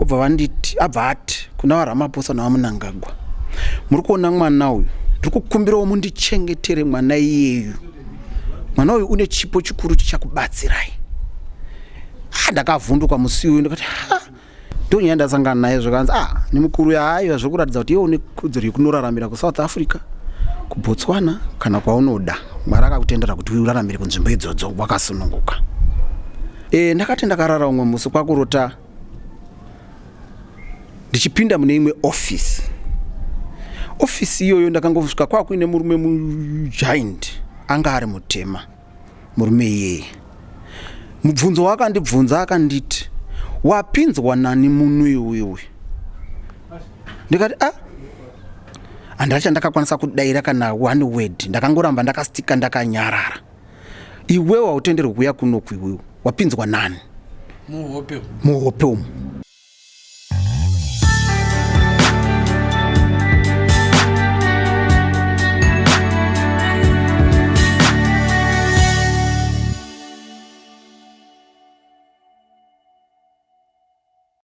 Ndobva vanditi, abva ati kuna vaRamaphosa navaMnangagwa, muri kuona mwana uyu, ndiri kukumbirawo mundichengetere mwana iyeyu. Mwana uyu une chipo chikuru chichakubatsirai. Ah, ndakavhunduka musi uyu, ndikati ha, ndonyaya ndasangana naye. Zvakanzi, ah, nemukuru yaayo, zviri kuratidza kuti iwe une kodzero yekunoraramira kuSouth Africa, kuBotswana kana kwaunoda. Mwari akakutendera kuti uraramire kunzvimbo idzodzo wakasununguka. Ndakati ndakarara umwe musi, kwakurota ndichipinda mune imwe ofisi. Ofisi iyoyo ndakangosvika kwakuine murume mugiant, anga ari mutema murume iyeye. Mubvunzo waakandibvunza, akanditi, "Wapinzwa nani muno iwewe?" Ndikati, "A." Handina chandakakwanisa kudaira kana one word. Ndakangoramba ndakastika, ndakanyarara. "Iwewe hautenderwi kuuya kunoku, iwewe wapinzwa nani?" Muhope? Muhope umu.